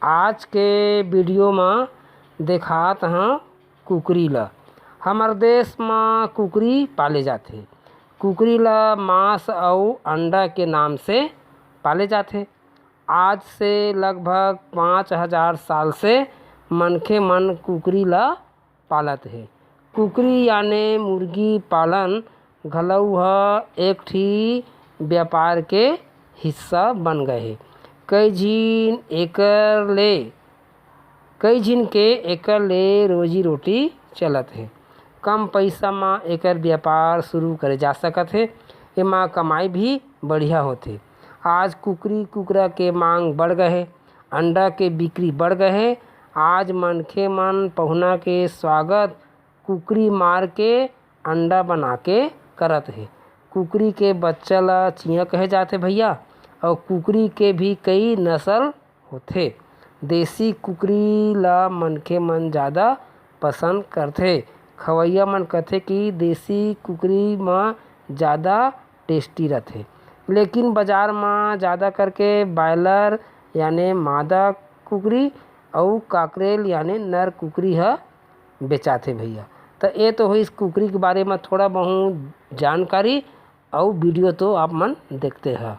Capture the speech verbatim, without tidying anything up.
आज के वीडियो म देखात हं कुकरी ल। हमर देश म कुकरी पाले जाथे। कुकरी ल मांस अउ अंडा के नाम से पाले जाथे। आज से लगभग पाँच हजार साल से मनखे मन कुकरी ल पालत हे। कुकरी याने मुर्गी पालन घलऊ ह एक ठी व्यापार के हिस्सा बन गए हे। कई झिन एकर ले कई झिन के एकर ले रोजी रोटी चलत हे। कम पइसा म एकर व्यापार शुरू करे जा सकत हे। एमा कमाई भी बढ़िया होथे। आज कुकरी कुकरा के मांग बढ़ गए हे, अंडा के बिक्री बढ़ गए हे। आज मनखे मन पहुना के स्वागत कुकरी मार के अंडा बना के करत हे। कुकरी के बच्चा ल चियाँ कहे जाथे भैया, अउ कुकरी के भी कई नस्ल होथे। देसी कुकरी ल मनखे मन ज़्यादा पसंद करथे। खवैया मन कथे कि देसी कुकरी म ज़्यादा टेस्टी रथे। लेकिन बाजार म ज़्यादा करके बॉयलर याने मादा कुकरी अउ काकरेल याने नर कुकरी ह बेचाथे भैया। त ये तो होइस कुकरी के बारे म थोड़ा बहुत जानकारी, अउ वीडियो तो आप मन देखते ह।